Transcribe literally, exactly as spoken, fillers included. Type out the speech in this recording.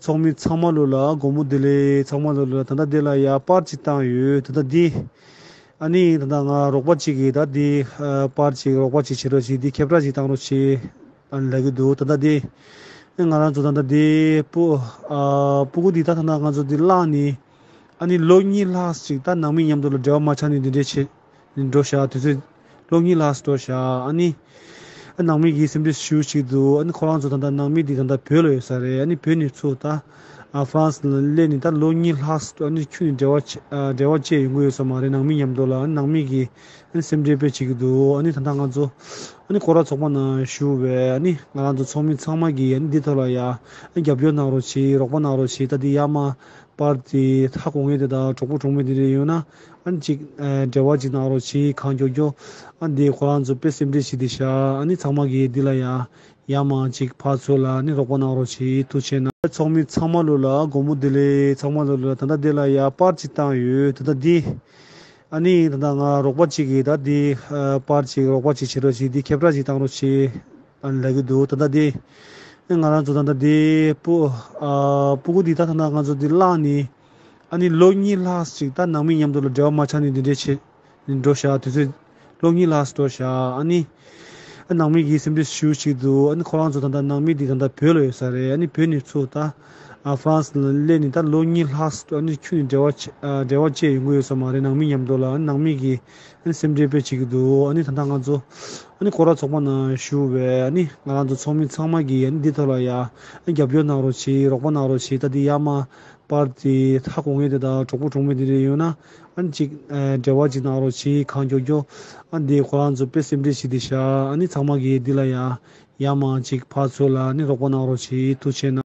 ཚོགས་མི་ཚང་མ་ལོ་ལ་དགོང་མོ་བདེ་ལེགས། ཚང་མ་ལོ་ལ། ད་ལྟ་འདི་ལ་ཡ་པར་ཅིག་བཏང་ཡོད། ད་ལྟ་འདི་ཨ་ནི་ད་ལྟ་ང་རོགས་པ་ཅིག་གིས་ད་འདི་ཨ་པར་ཅིག་རོགས་པ་ཅིག་བྱེད་རོགས་བྱེད། འདི་ཁྱབ་བསྒྲགས་ཅིག་བཏང་རོགས་བྱེད་ཨ་ནི་ལབ་ཀྱི་འདུག། ད་ལྟ་འདི་ང་རང་ཚོ་ད་ལྟ་འདི་སྤུ་ཨ་སྤུ་གུ་འདི་ད་ད་ལྟ་ང་ཚོ་འདི་བླངས་ནས་ཨ་ནི་ལོ་གཉིས་ལྷག་ཅིག་ད་ནང་མི་མཉམ་དུ་ལ་འབྲེལ་བ་མ་ཆགས་ནས་འདི་འདྲས་བྱེད་འགྲོ་ཤག། དུས་ཚོད་ལོ་གཉིས་ལྷག་འགྲོ་ཤག། ཨ་ནི་ཨ་ནང་མི་གིས་སེམས་ཁྲལ་ཞེ་པོ་ཅིག་འདུག། ཨ་ནི་ཁོ་རང་ཚོ་ད་ལྟ་ནང་མི་འདི་ད་ལྟ་བོད་ལ་ཡོད་ས་རེད། ཨ་ནི་བོད་ནས་ཚུར་ད་ཨ་ཧྥ་རན་སི་ལ་སླེབས་ནས་ད་ལོ་གཉིས་ལྷག་ཨ་ནི་ཁྱོན་ནས་འབྲེལ་བ་བྱེད་ཨ་འབྲེལ་བ་བཅད་ཡོང་གི་ཡོད་ས་མ་རེད། ནང་མི་མཉམ་དུ་ལ། ཨ་ནི་ནང་མི་གིས་ཨ་ནི་སེམས་ཁྲལ་དཔེ་བྱེད་ཀྱི་འདུག། ཨ་ནི་ད་ལྟ་ང་ཚོ་ཨ་ནི་སྐོར་ར་ཚོགས་པ་ནང་ཞུགས་པའི་ཨ་ནི་ང་རང་ཚོ་ཚོགས་མི་ཚང་མ་གིས་ཨ་ནི་འདི་ཐོག་ལ་ཡ་ཨ་ནི་རྒྱབ་སྐྱོར་གནང་རོགས་བྱེད། རོགས་པ་གནང་རོགས་བྱེད། ད་འདི་ཡར་མར་པར་དེ་ཧ་གོ་མཁན་དེ་དང་གྲོགས་པོ་གྲོགས་མོ་དེ་འདྲ་ཡོད་ན་ཨ་ནི་ཅིག་ཨ་འབྲེལ་བ་ཅིག་གནང་རོགས་བྱེད། གང་མགྱོགས་མགྱོགས་ཨ་ནི་དེ་ཁོ་རང་ཚོ་དཔེ་སེམས་ཁྲལ་བྱེད་དེ་ཤག། ཨ་ནི་ཚང་མ་གིས་འདི་ལ་ཡ་ཡར་མར་ཅིག་ཕར་ཚུར་ལ་ཨ་ནི་རོགས་པ་གནང་རོགས་བྱེད། ཐུགས་རྗེ་ཆེ་གནང་། ཚོགས་མི་ཚང་མ་ལོ་ལ་དགོང་མོ་བདེ་ལེགས། ཚང་མ་ལོ་ལ། ད་ལྟ་འདི་ལ་ཡ་པར་ཅིག་བཏང་ཡོད། ད་ལྟ་འདི་ཨ་ནི་ད་ལྟ་ང་རོགས་པ་ཅིག་གིས་ད་འདི་ཨ་པར་ཅིག་རོགས་པ་ཅིག་བྱེད་རོགས་བྱེད། འདི་ཁྱབ་བསྒྲགས་ཅིག་བཏང་རོགས་བྱེད་ཨ་ནི་ལབ་ཀྱི་འདུག། ད་ལྟ་འདི་ང་རང་ཚོ་ད་ལྟ་འདི་སྤུ་ཨ་སྤུ་གུ་འདི་ད་ད་ལྟ་ང་ཚོ་འདི་བླངས་ནས་ཨ་ནི་ལོ་གཉིས་ལྷག་ཅིག་ད་ནང་མི་མཉམ་དུ་ལ་འབྲེལ་བ་མ་ཆགས་ནས་འདི་འདྲས་བྱེད་འགྲོ་ཤག། དུས་ཚོད་ལོ་གཉིས་ལྷག་འགྲོ་ཤག། ཨ་ནི་ཨ་ནང་མི་གིས་སེམས་ཁྲལ་ཞེ་པོ་ཅིག་འདུག། ཨ་ནི་ཁོ་རང་ཚོ་ད་ལྟ་ནང་མི་འདི་ད་ལྟ་བོད་ལ་ཡོད་ས་རེད། ཨ་ནི་བོད་ནས་ཚུར་ད་ཨ་ཧྥ་རན་སི་ལ་སླེབས་ནས་ད་ལོ་གཉིས་ལྷག་ཨ་ནི་ཁྱོན་ནས་འབྲེལ་བ་བྱེད་ཨ་འབྲེལ་བ་བཅད་ཡོང་གི་ཡོད་ས་མ་རེད། ནང་མི་མཉམ་དུ་ལ། ཨ་ནི་ནང་མི་གིས་ཨ་ནི་སེམས་ཁྲལ་དཔེ་བྱེད་ཀྱི་འདུག། ཨ་ནི་ད་ལྟ་ང་ཚོ་ཨ་ནི་སྐོར་ར་ཚོགས་པ་ནང་ཞུགས་པའི་ཨ་ནི་ང་རང་ཚོ་ཚོགས་མི་ཚང་མ་གིས་ཨ་ནི་འདི་ཐོག་ལ་ཡ་ཨ་ནི་རྒྱབ་སྐྱོར་གནང་རོགས་བྱེད། རོགས་པ་གནང་རོགས་བྱེད། ད་འདི་ཡར་མར་པར་དེ་ཧ་གོ་མཁན་དེ་དང་གྲོགས་པོ་གྲོགས་མོ་དེ་འདྲ་ཡོད་ན་ཨ་ནི་ཅིག་ཨ་འབྲེལ་བ་ཅིག་གནང་རོགས་བྱེད། གང་མགྱོགས་མགྱོགས་ཨ་འདི་ཁོ་རང་ཚོ་དཔེ་སེམས་ཁྲལ་བྱེད་དེ་ཤག། ཨ་ནི་ཚང་མ་གིས་འདི་ལ་ཡ་ཡར་མར་ཅིག་ཕར་ཚུར་ལ་ཨ་ནི་རོགས་པ་གནང་རོགས་བྱེད། ཐུགས་རྗེ་ཆེ་གནང་།